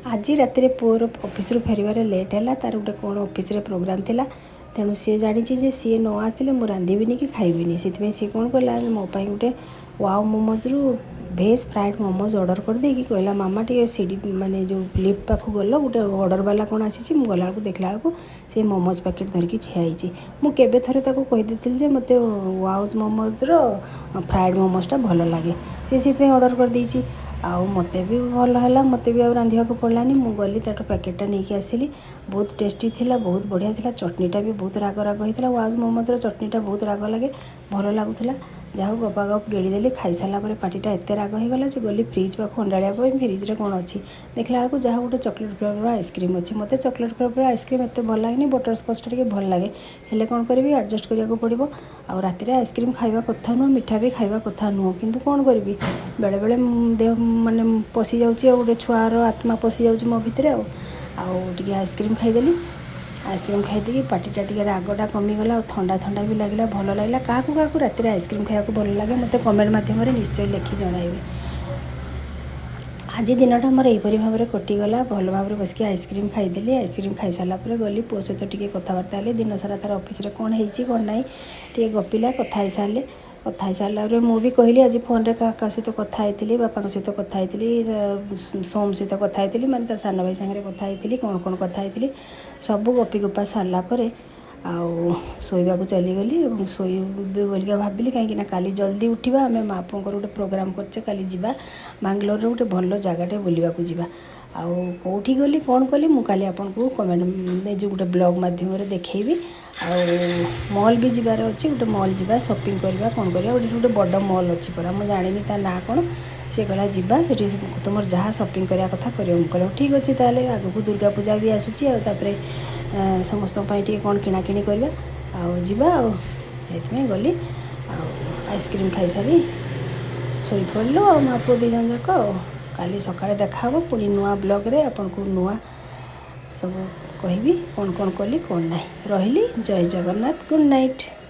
ଆଜି ରାତିରେ ପୁଅର ଅଫିସରୁ ଫେରିବାରେ ଲେଟ୍ ହେଲା। ତାର ଗୋଟେ କ'ଣ ଅଫିସରେ ପ୍ରୋଗ୍ରାମ୍ ଥିଲା। ତେଣୁ ସିଏ ଜାଣିଛି ଯେ ସିଏ ନ ଆସିଲେ ମୁଁ ରାନ୍ଧିବିନି କି ଖାଇବିନି। ସେଥିପାଇଁ ସିଏ କ'ଣ କଲା, ମୋ ପାଇଁ ଗୋଟେ ୱାଓ ମୋମୋଜରୁ ଭେଜ୍ ଫ୍ରାଏଡ଼୍ ମୋମୋଜ ଅର୍ଡ଼ର କରିଦେଇକି କହିଲା, "ମାମା, ଟିକେ ସିଡ଼ି ମାନେ ଯେଉଁ ଲିଫ୍ଟ ପାଖକୁ ଗଲ, ଗୋଟେ ଅର୍ଡ଼ର ବାଲା କ'ଣ ଆସିଛି।" ମୁଁ ଗଲାବେଳକୁ ଦେଖିଲା ବେଳକୁ ସେ ମୋମୋଜ ପ୍ୟାକେଟ୍ ଧରିକି ଠିଆ ହେଇଛି। ମୁଁ କେବେ ଥରେ ତାକୁ କହିଦେଇଥିଲି ଯେ ମୋତେ ୱାଓ ମୋମୋଜର ଫ୍ରାଏଡ଼୍ ମୋମୋଜଟା ଭଲ ଲାଗେ। ସେ ସେଥିପାଇଁ ଅର୍ଡ଼ର କରିଦେଇଛି ଆଉ ମୋତେ ବି ଭଲ ହେଲା, ମୋତେ ବି ଆଉ ରାନ୍ଧିବାକୁ ପଡ଼ିଲାନି। ମୁଁ ଗଲି, ତାଠୁ ପ୍ୟାକେଟ୍ଟା ନେଇକି ଆସିଲି। ବହୁତ ଟେଷ୍ଟି ଥିଲା, ବହୁତ ବଢ଼ିଆ ଥିଲା। ଚଟଣିଟା ବି ବହୁତ ରାଗ ରାଗ ହେଇଥିଲା। ୱାଓ ମୋମୋଜର ଚଟଣିଟା ବହୁତ ରାଗ ଲାଗେ, ଭଲ ଲାଗୁଥିଲା। ଯାହା ହଉ, ଗପା ଗପ ଗିଳିଦେଲି। ଖାଇସାରିଲା ପରେ ପାଟିଟା ଏତେ ରାଗ ହେଇଗଲା ଯେ ଗଲି ଫ୍ରିଜ୍ ପାଖକୁ ଅଣ୍ଡାଳିବା ପାଇଁ, ଫ୍ରିଜ୍ରେ କ'ଣ ଅଛି। ଦେଖିଲା ବେଳକୁ ଯାହା ଗୋଟେ ଚକୋଲେଟ୍ ଫ୍ଲେଭର ଆଇସ୍କ୍ରିମ୍ ଅଛି। ମୋତେ ଚକୋଲେଟ୍ ଫ୍ଲେଭର ଆଇସ୍କ୍ରିମ୍ ଏତେ ଭଲ ଲାଗେନି, ବଟର ସ୍କଚ୍ଟା ଟିକେ ଭଲ ଲାଗେ। ହେଲେ କ'ଣ କରିବି, ଆଡ଼ଜଷ୍ଟ କରିବାକୁ ପଡ଼ିବ। ଆଉ ରାତିରେ ଆଇସ୍କ୍ରିମ୍ ଖାଇବା କଥା ନୁହଁ, ମିଠା ବି ଖାଇବା କଥା ନୁହଁ, କିନ୍ତୁ କ'ଣ କରିବି, ବେଳେବେଳେ ଦେହ ମାନେ ପଶିଯାଉଛି ଆଉ ଗୋଟେ ଛୁଆର ଆତ୍ମା ପଶିଯାଉଛି ମୋ ଭିତରେ। ଆଉ ଟିକେ ଆଇସ୍କ୍ରିମ୍ ଖାଇଦେଲି। ଆଇସ୍କ୍ରିମ୍ ଖାଇଦେଇକି ପାଟିଟା ଟିକେ ରାଗଟା କମିଗଲା ଆଉ ଥଣ୍ଡା ଥଣ୍ଡା ବି ଲାଗିଲା, ଭଲ ଲାଗିଲା। କାହାକୁ କାହାକୁ ରାତିରେ ଆଇସ୍କ୍ରିମ୍ ଖାଇବାକୁ ଭଲ ଲାଗେ, ମୋତେ କମେଣ୍ଟ ମାଧ୍ୟମରେ ନିଶ୍ଚୟ ଲେଖି ଜଣାଇବେ। ଆଜି ଦିନଟା ମୋର ଏହିପରି ଭାବରେ କଟିଗଲା। ଭଲ ଭାବରେ ବସିକି ଆଇସ୍କ୍ରିମ୍ ଖାଇଦେଲି। ଆଇସ୍କ୍ରିମ୍ ଖାଇସାରିଲା ପରେ ଗଲି, ପୁଅ ସହିତ ଟିକେ କଥାବାର୍ତ୍ତା ହେଲି। ଦିନ ସାରା ତା'ର ଅଫିସରେ କ'ଣ ହେଇଛି, କ'ଣ ନାହିଁ, ଟିକେ ଗପିଲା। କଥା ହେଇସାରିଲେ, କଥା ହେଇସାରିଲା ପରେ ମୁଁ ବି କହିଲି ଆଜି ଫୋନ୍ରେ କାହା କାହା ସହିତ କଥା ହେଇଥିଲି। ବାପାଙ୍କ ସହିତ କଥା ହେଇଥିଲି, ସୋମ ସହିତ କଥା ହେଇଥିଲି, ମାନେ ତା ସାନ ଭାଇ ସାଙ୍ଗରେ କଥା ହେଇଥିଲି, କ'ଣ କ'ଣ କଥା ହେଇଥିଲି, ସବୁ ଗପି ଗୁପା ସାରିଲା ପରେ ଆଉ ଶୋଇବାକୁ ଚାଲିଗଲି। ଏବଂ ଶୋଇବି ବୋଲିକା ଭାବିଲି, କାହିଁକିନା କାଲି ଜଲ୍ଦି ଉଠିବା। ଆମେ ମା ପୁଅଙ୍କର ଗୋଟେ ପ୍ରୋଗ୍ରାମ୍ କରିଛେ। କାଲି ଯିବା ବାଙ୍ଗଲୋରରେ ଗୋଟେ ଭଲ ଜାଗାଟେ ବୁଲିବାକୁ ଯିବା। ଆଉ କେଉଁଠି ଗଲି, କ'ଣ କଲି, ମୁଁ କାଲି ଆପଣଙ୍କୁ କମେଣ୍ଟ ଏ ଯେଉଁ ଗୋଟେ ବ୍ଲଗ୍ ମାଧ୍ୟମରେ ଦେଖେଇବି। ଆଉ ମଲ୍ ବି ଯିବାର ଅଛି। ଗୋଟେ ମଲ୍ ଯିବା, ସପିଂ କରିବା, କ'ଣ କରିବା। ଗୋଟେ ଗୋଟେ ବଡ଼ ମଲ୍ ଅଛି ପରା, ମୁଁ ଜାଣିନି ତା ନାଁ କ'ଣ। ସେ କହିଲା, "ଯିବା ସେଠି, ତୁମର ଯାହା ସପିଂ କରିବା କଥା କରିବ।" ମୁଁ କହିଲି, "ଠିକ୍ ଅଛି ତାହେଲେ।" ଆଗକୁ ଦୁର୍ଗା ପୂଜା ବି ଆସୁଛି ଆଉ ତାପରେ ସମସ୍ତଙ୍କ ପାଇଁ ଟିକେ କ'ଣ କିଣାକିଣି କରିବା ଆଉ ଯିବା। ଆଉ ସେଇଥିପାଇଁ ଗଲି ଆଉ ଆଇସ୍କ୍ରିମ୍ ଖାଇସାରି ଶୋଇପଡ଼ିଲୁ ଆଉ ମା ପୁଅ ଦୁଇ ଜଣ ଯାକ। ଆଉ କାଲି ସକାଳେ ଦେଖାହେବ ପୁଣି ନୂଆ ବ୍ଲଗ୍ରେ। ଆପଣଙ୍କୁ ନୂଆ ସବୁ କହିବି, କ'ଣ କ'ଣ କଲି, କ'ଣ ନାହିଁ। ରହିଲି, ଜୟ ଜଗନ୍ନାଥ, ଗୁଡ଼୍ ନାଇଟ୍।